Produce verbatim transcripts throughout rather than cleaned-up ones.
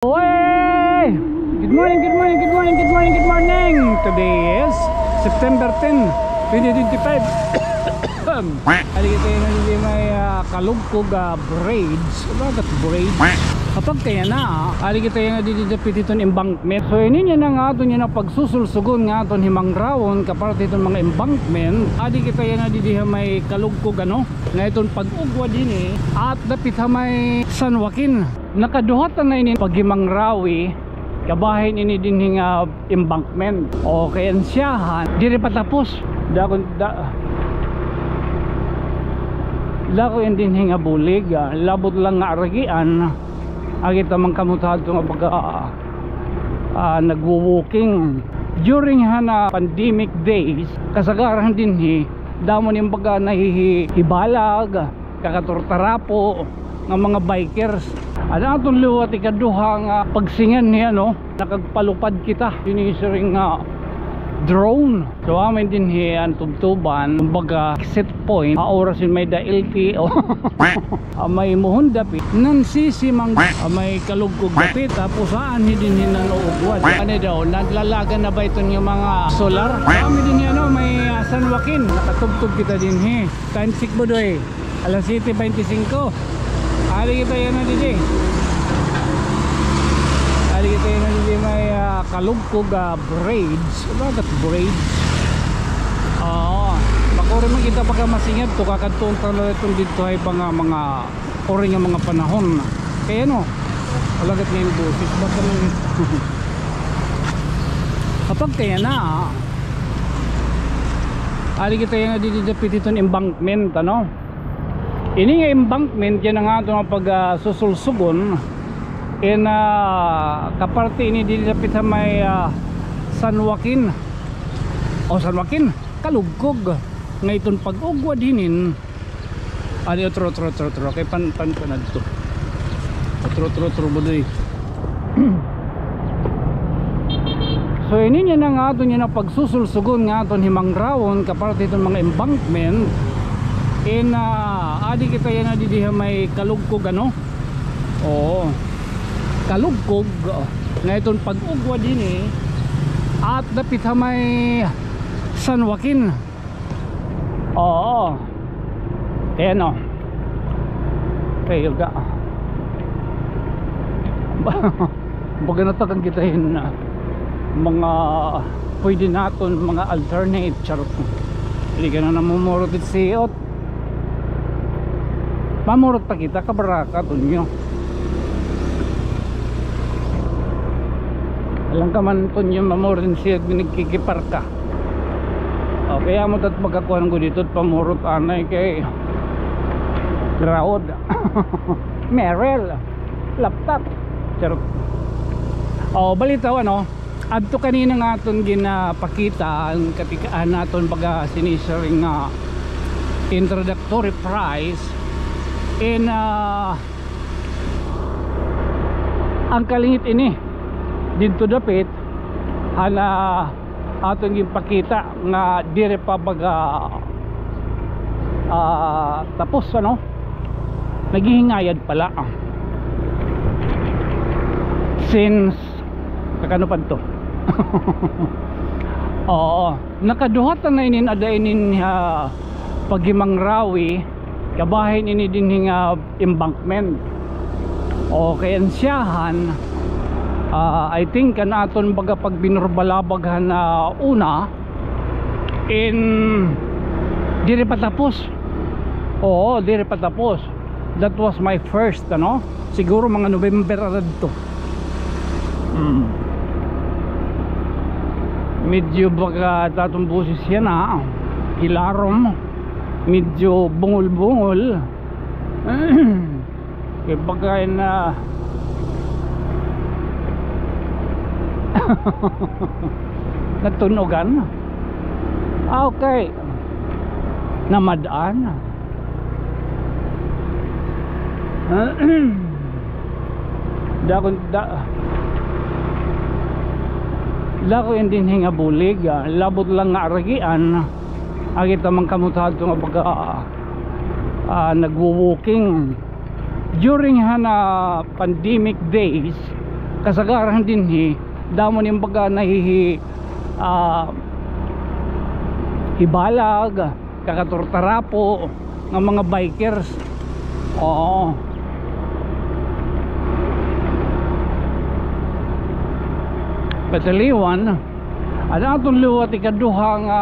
Oy! Good morning, good morning, good morning, good morning, good morning. Today is September ten, twenty twenty-five. Adi kita yana didi may, ah, Kalugkog, ah, bridge. Bakit bridge? Kapag kaya na, ah, adi kita yana didi dapit hiton embankment. So, ini yana nga aton yana pagsusulsugon nga aton himangrawon, kaparte hiton mga embankment. Adi kita yana didi ha may Kalugkog, ano? Nga iton pag-ugwad hini, at dapit ha may San Joaquin. Nakaduha ta na ini paghimangrawon, kabahin ini dinhi nga embankment. Okay, an siyahan, diri pa tapos. Dako, da-, dako ini dinhi nga bulig, ah, labot lang nga aragian. Agi ta man kamo hadto nga pagka, ah, nagwo-walking. During han pandemic days, kasagaran dinhi, damo nim baga nahihibalag, kakaturtarapo nga mga bikers. An aton liwat ikaduha nga pagsingan niya, no? Nakagpalupad kita. Ini siring nga drone. So, amin dinhi an tubtuban, kumbaga, exit point. Maoras in may-ada L T O. Ah, may mohon dapit. Nansisimang, ah, may Kalugkog dapit. Tapos, aanhi dinhi nan-uugwad. Ano daw, naglalagan na ba iton nga mga solar? Amin dinhi, ano, may, ah, San Joaquin. Nakatubtob kita dinhi. Time check, Budoy. Alas siyete bente singko. Adi kita yana didi. Adi kita yana didi may, ah, Kalugkog, ah, bridge. Bakit bridge? Oo. Makuri man kita pagka masingadto, kakadtuon ta la iton didto ha iba nga mga, mga uri nga mga panahon. Kay ano, alagat nga im boses. Baka man, kapag kaya na, ah. Adi kita yana didi dapit hiton embankment, ano? Ini nga embankment yana nga aton nga pag, ah, susulsugon. In, ah, kaparte ini didi dapit ha may, ah, San Joaquin. O, San Joaquin, Kalugkog. Nga iton pag-ugwad hinin. Adi, otro, otro, otro, otro. Kay pan, pan, pan adto. Otro, otro, otro, Budoy. So, ini yana nga aton yana pagsusulsugon nga aton himangrawon, kaparte hiton mga embankment. In, ah, adi kita yana didi ha may Kalugkog, ano? Oo. Kalugkog, oh. Nga iton pag-ugwad hini, at dapit ha may San Joaquin. Oo. Ayan, o. Kay, ga-, baga natagan kita hin, ah, mga pwede naton, mga alternate. Charot. Diri ka na namumurot it siyot. Mamurot pa kita, kabaraka, Tonyo. Alam ka man, Tonyo, mamurot hin siyot, nagkikiparka. Okay, amo tat pagkakuan ko didto, pamurot anay kay crowd. Merrell, laptop. Charot. O, balitaw, ano, adto kanina nga aton ginapakita an katikaan naton baga sinisiring nga introductory price in, ah, an kalingit ini didto dapit han, ah, aton ginpakita nga diri pa baga, ah, tapos, ano? Naghihingayad pa la. Since, kakano pa adto? Oo, nakaduha ta na inin ada inin, ah, paghimangrawon, kabahin ini dinhi nga embankment. Okay, an siyahan, ah, I think, an aton baga pagbinurbalabag han, ah, una, in, diri pa tapos. Oo, diri pa tapos. That was my first, ano? Siguro mga November adto. Mm. Medyo baga it aton boses yana, ah. Hilarom. Medyo bungol-bungol. Kay pagkain na natunugan. Ah, okay. Namad-an. Dako, da-, dako ini dinhi nga bulig, ah. Labot lang nga aragian. Agi ta man kamo hadto nga pagka, ah, nagwo-walking. During han, ah, pandemic days, Kasagaran dinhi, damo nin baga nahihi-, ah, hibalag, kakaturtarapo nga mga bikers. Oo. Pataliwan, an aton liwat ikaduha nga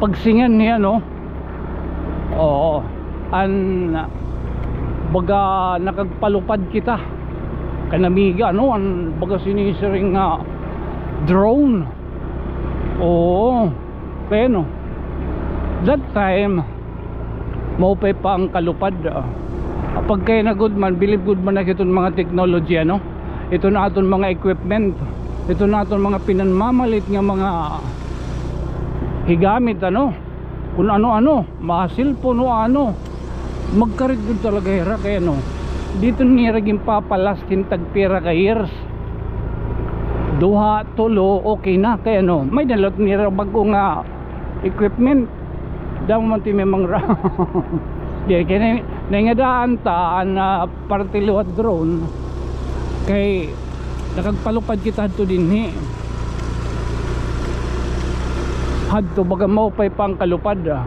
pagsingan niya, no? Oo. An baga nakagpalupad kita. Kanamiga, ano, an baga sinisiring nga drone. Oo. Kay ano, that time, maupay pa an kalupad, ah. Pagkay na gud man, bilib gud man na hiton mga technology, ano? Iton aton mga equipment, iton aton mga pinanmamalit nga mga higamit, ano? Kun ano-ano, mga cellphone o ano. Magkarit gud talaga hira kay ano, dito nira ginpapalast hin tagpira ka years. Duha, tulo, okay na kay ano, may-ada liwat nira bag-o nga equipment. Damo man ti may mangra. Di kay na, naingadaan ta an, ah, parte liwat drone kay nakagpalupad kita hadto dinhi. Hadto baga maupay pa an kalupad, ah.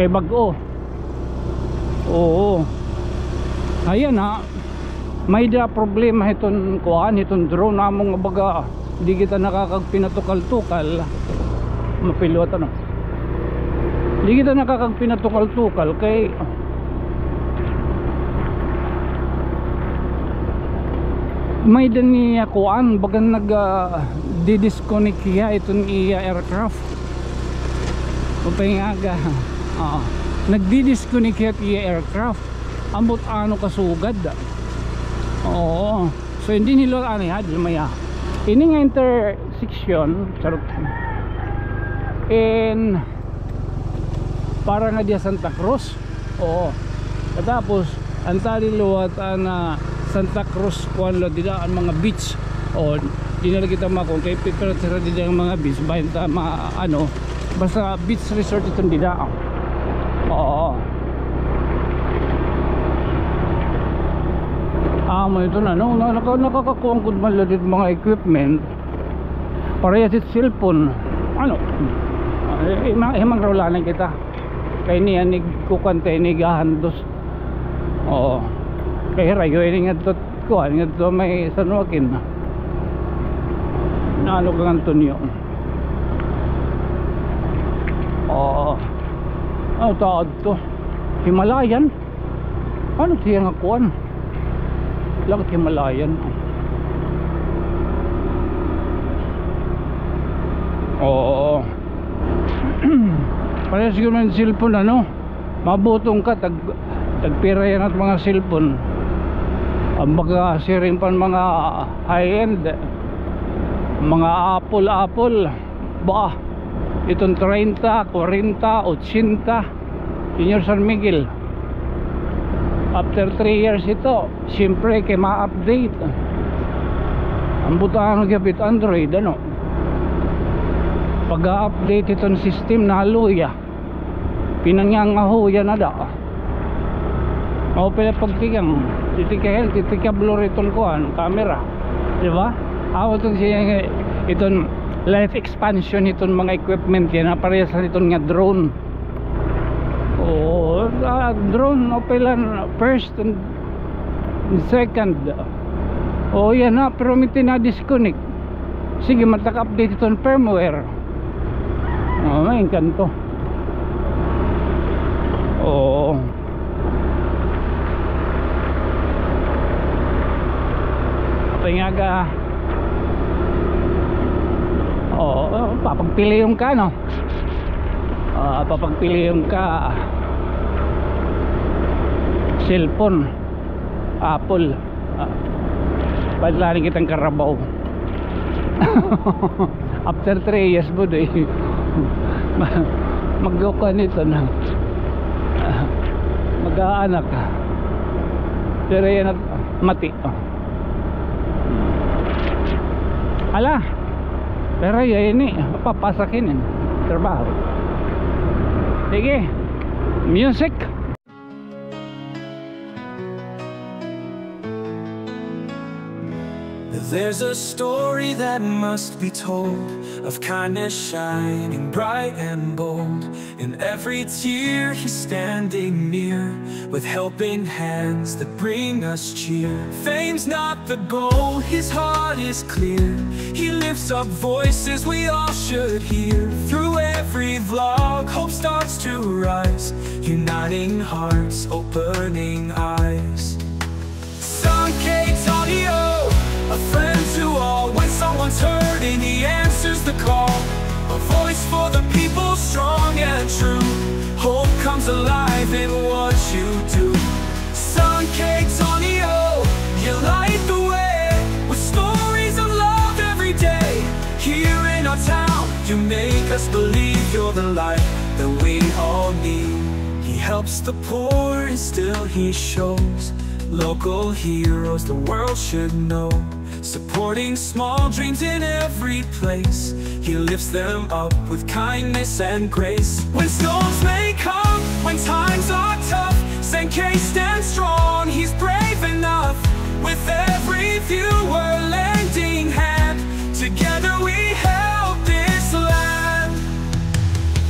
Kay bag-o. Oo. Ayan, ha. May-ada problema hiton kuan, hiton drone amo nga baga di kita nakakagpinatukal-tukal. Mapilot, ano. Di kita nakakagpinatukal-tukal kay may-ada niya kuan, baga nag, ah, di-disconnect hiya iton iya aircraft. Upay nga aga. Oo. Nagdi-disconnect hiya it iya aircraft. Ambot ano kasugad. Oo. So, hindi nila ano, ha, di maya. Ini nga intersection, charot. In, para nga diya Santa Cruz. Oo. Katapos, an tali liwat an, ah, Santa Cruz, kuan la dida, an mga beach. O, di na la kita makon, kay pipira sira dida an mga beach, bahin ta ma-, ano, basta beach resort iton dida. Oo. Amo iton, ano, na, naka-, nakakakuan gud man la dida mga equipment. Parehas it cellphone. Ano? Eh, hima-, himangraw la na kita. Kay niya, nigkukuan ta, nigahandos. Oo. Kay hirayo ini ngadto, kuan, ngadto may San Joaquin. Naano ka ngadto niyo? Oo. Ano tawag to? Himalayan? Ano siya nga kuan? Langit Himalayan. Oo. Parehas siguro ng cellphone, ano? Mabutong ka, tag, tagpira yana it mga cellphone. An baga siring pa mga high-end, mga Apple, Apple. Ba, iton treinta, kwarenta, ochenta, Señor San Miguel. After three years ito, siyempre kay ma-update. An butang gihap it Android, ano? Pag-update iton system, naluya. Pinangangahuya na da. Mao pala pagtikang, titikahel, titikablo iton kuan, camera. Di ba? Aw, iton siya, iton life expansion iton mga equipment yana, parehas iton nga drone. Oo, ah, drone, o pala, first and second. O, yana, pero may tina-disconnect. Sige, mataka-update iton firmware. O, may engkanto. Oo. Tingaga. Oo, papagpiliyon ka, no? Ah, papagpiliyon ka. Cellphone. Apple. Ah, padlani kitang karabaw. After three years, bud, eh. Ma-, magkukuha nito na. Ah, mag-aanak. Pero yan at mati. Hala. Pero yan, eh. Mapapasakin, eh. Trabaho. Sige. Music. There's a story that must be told of kindness shining bright and bold. In every tear, he's standing near with helping hands that bring us cheer. Fame's not the goal, his heart is clear. He lifts up voices we all should hear. Through every vlog, hope starts to rise, uniting hearts, opening eyes. Sankey Tonio, a friend to all. When someone's hurting, he answers the call. A voice for the people, strong and true. Hope comes alive in what you do. Sankey Tonio, you light the way with stories of love every day. Here in our town, you make us believe you're the light that we all need. He helps the poor and still he shows local heroes the world should know. Supporting small dreams in every place, he lifts them up with kindness and grace. When storms may come, when times are tough, Sankey stands strong, he's brave enough. With every viewer lending hand, together we help this land.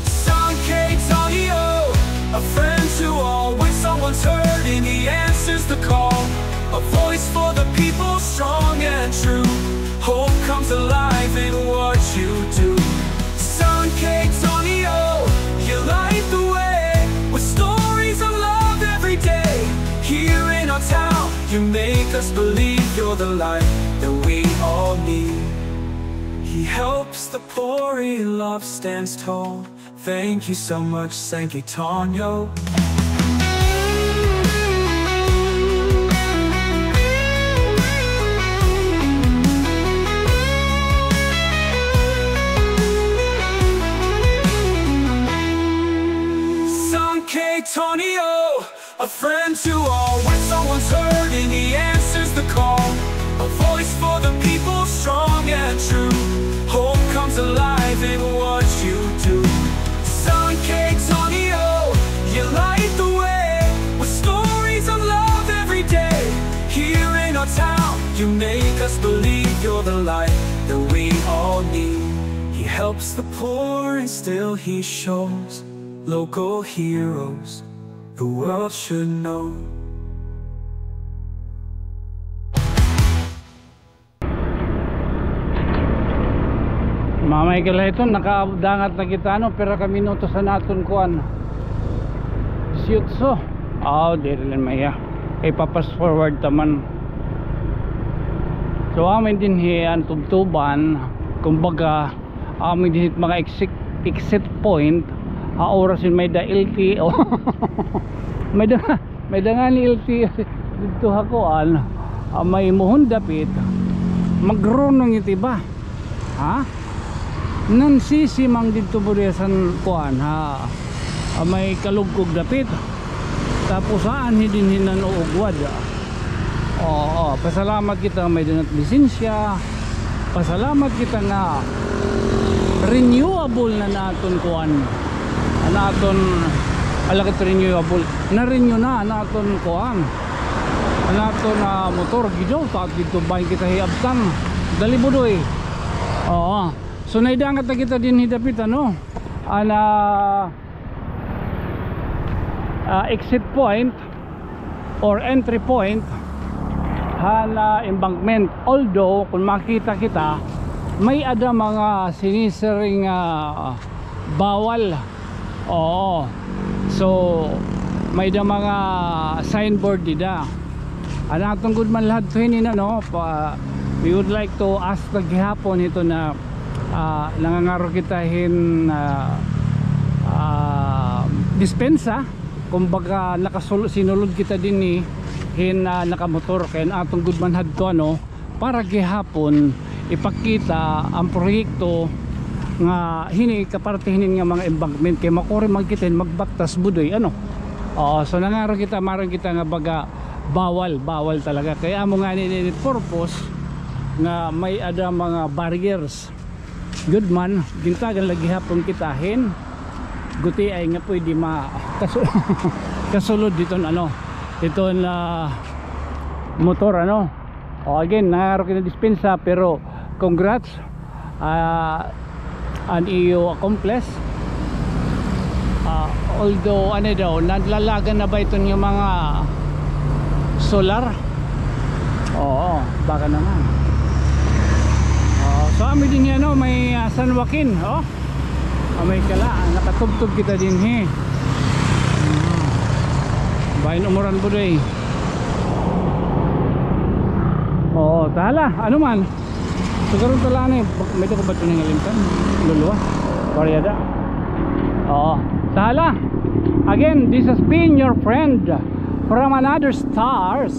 Sankey Tonio, a friend to all. When someone's hurting, he answers the call. A voice for the people, strong and true. Hope comes alive in what you do. Sankey Tonio, you light the way with stories of love every day. Here in our town, you make us believe you're the light that we all need. He helps the poor, he love stands tall. Thank you so much, Sankey Tonio. Sankey Tonio, a friend to all. When someone's hurting, he answers the call. A voice for the people, strong and true. Hope comes alive in what you do. Sankey Tonio, you light the way with stories of love every day. Here in our town, you make us believe you're the light that we all need. He helps the poor and still he shows local heroes the world should know. Mamay kalahiton, nakadangat na kita, ano, pira ka minutos an aton kuan. Disiotso. Aw, diri lang maya. Ipa-fast forward ta man. So, amin dinhi an tubtuban, kumbaga, amin dinhi mga exit, exit point, ha oras hin may-ada L T O. May-ada, may-ada ngani L T O didto ha kuan, ha may mohon dapit, magrunong iti ba? Ha? Nansisimang didto budiya san kuan, ha? Ha may kalugkog dapit. Tapos aanhi dinhi nan-uugwad. Oo, pasalamat kita nga may-ada nat lisensya. Pasalamat kita nga renewable na an aton kuan. An aton, ala ket renewable. Na-renew na an aton kuan. An aton, ah, motor, gidaw, taat didto, bahin kita hiabtan. Dali, Budoy. Oo. So, naidangat na kita dinhi dapit, ano? An, ah, ah, exit point or entry point han, ah, embankment. Although, kon makita kita, may-ada mga sinisiring, ah, bawal. Oo. So, may-ada mga signboard dida. An aton gud man la hadto hini, no, pa, we would like to ask na gihapon hito na, ah, nangangaro kita hin, ah, ah, dispensa, kumbaga nakasul-, sinulod kita dinhi hin, ah, nakamotor, kay an aton gud man hadto, ano, para gihapon ipakita an proyekto nga hini kaparte hinin nga mga embankment, kay makuri man kita hin magbaktas, Budoy, ano. Oo, so nangaro kita, maaram kita nga baga bawal, bawal talaga. Kay amo ngani ini purpose nga may-ada mga barriers. Gud man, gintagan la gihapon kita hin gutiay nga pwede ma-, kasu-, kasulod hiton, ano, hiton, ah, motor, ano. O, again, nangangaro kita dispensa, pero congrats, ah, an iyo accomplice. Ah, although, ano daw, nadlalagan na ba iton nga mga solar? Oo, baka naman. Oh, so, amo dinhi, ano, may, ah, San Joaquin, oh. Ah, may kala, nakatubtob kita dinhi. Bahin umuran, buday. Oo, tahala, ano man. Sugaron ta la ni, may-ada ko ba ito nga limtan? Luluwas. Waray ada. Oo. Tahala. Again, this has been your friend from another stars.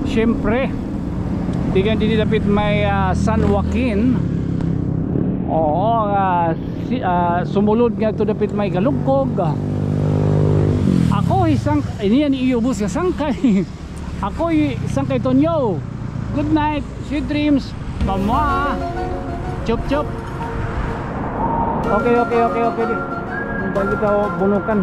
Siyempre, tikang dinhi dapit may, ah, San Joaquin. Oo, ah, si, ah, sumulod ngadto dapit may Galugkog. Ako isang, ini an iyo ubos nga sangkay. Ako isang kay Tonyo. Good night. Sweet dreams. Pamwa. Chop chop. Okay, okay, okay, okay. Balik ako bunukan.